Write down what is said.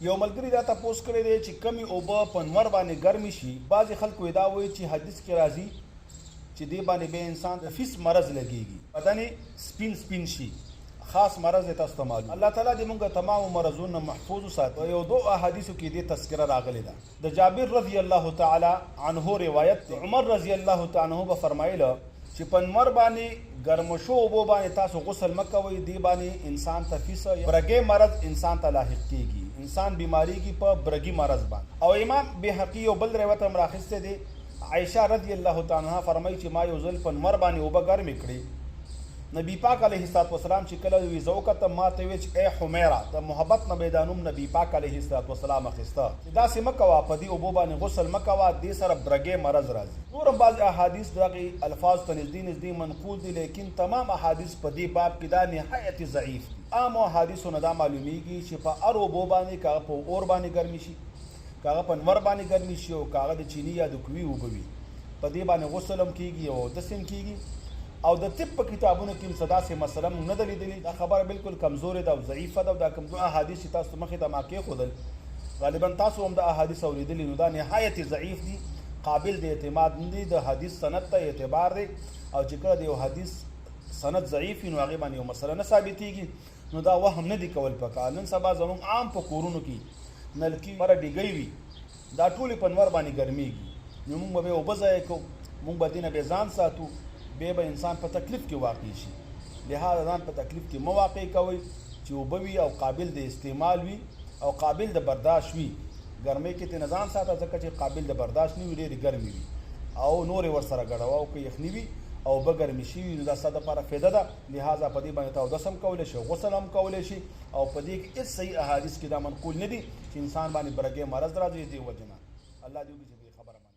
یو ملګري دا تپوس کړی دی چې کومې اوبه په نور باندې ګرمې شي، بعضې خلکو یې دا وایي چې حدیث کې راځي چې دې باندې بیا انسان د فیس مرض لګیږي، بدن یې سپین سپین شي، خاص مرض دی تاسو ته معلوم. الله تعالی دې مونږ تمامو مرضونو نه محفوظ وساتي. په یو دوو احادیثو کې دې تذکره راغلې ده. د جابر رضی الله تعالی عنه روایت دی، عمر رضی الله تعالی عنه به فرمایل چې په نمر باندې ګرمو شوو اوبو باندې تاسو غسل مه کوئ، دې باندې انسان ته فیس یا برګی مرض انسان ته لاحق کیږي، انسان بیماریږي په برګي مرض باندې. او امام بیهقي یو بل روایت هم راخیستی دی، عائشه رضی الله تعالی عنها فرمایي چې ما یو ځل په نمر باندې اوبه ګرمې کړې، نبی پاک علیه الصلوة والسلام چې کله وی زه وکتم ماته وی چې ای حمیره، د محبت نه به یې دا نوم نبی پاک علیه الصلوة والسلام اخیسته چې داسې مه کوه، په دې اوبو باندې غسل مه کوه، دې سره برګی مرض راځي. نور هم بعضې احادیث دغې الفاظو ته نږدې نږدې منقول دي، لیکن تمام احادیث په دې باب کې دا نهایت ضعیف دي. عامو احادیثو نه دا معلومیږي چې په هرو اوبو باندې که هغه په اور باندې ګرمې شي، که هغه په نمر باندې ګرمې شي او که هغه د چیني یا د کوي اوبه وي، په دې باندې غسل هم کیږي او اودس هم کیږي. او د طب په کتابونو کې هم څه داسې مسله موږ نه ده لیدلې. دا خبره بالکل کمزورې ده او ضعیفه ده، او دا کوم دوه احادیث چې تاسو مخې ته ما کېښودل، غالبا تاسو هم دا احادیث اورېدلي، نو دا نهایت ضعیف دي، قابل د اعتماد نه دي. د حدیث سند ته اعتبار دی، او چې کله د یو حدیث سند ضعیف وي نو هغې باندې یو مسله نه ثابتېږي، نو دا وهم نه دي کول پکار. نن سبا زموږ عام په کورونو کې نلکي بره ډیګۍ وي، دا ټولې په نور باندې ګرمېږي، نو موږ به بیا اوبه ضایع کوو، موږ به دې نه بیا ځان ساتو، بیا به انسان په تکلیف کې واقع شي. لهذا ځان په تکلیف کې مه واقع کوئ. چې اوبه وي او قابل د استعمال وي او قابل د برداشت وي، ګرمۍ کې ترې نه ځان ساته، ځکه چې قابل د برداشت نه وي، ډېرې ګرمې وي او نورې ورسره ګډوه، او که یخني وي او اوبه ګرمې شوي وي نو دا ستا دپاره فایده ده. لهذا په دې باندې ته اودس هم کولی شې، غسل هم کولی شې، او په دې کې هېڅ صحیح احادیث کې دا منقول نه دي چې انسان باندې برګی مرض راځي دې وجې نه. الله دې وکړي چې دې خبره باندې.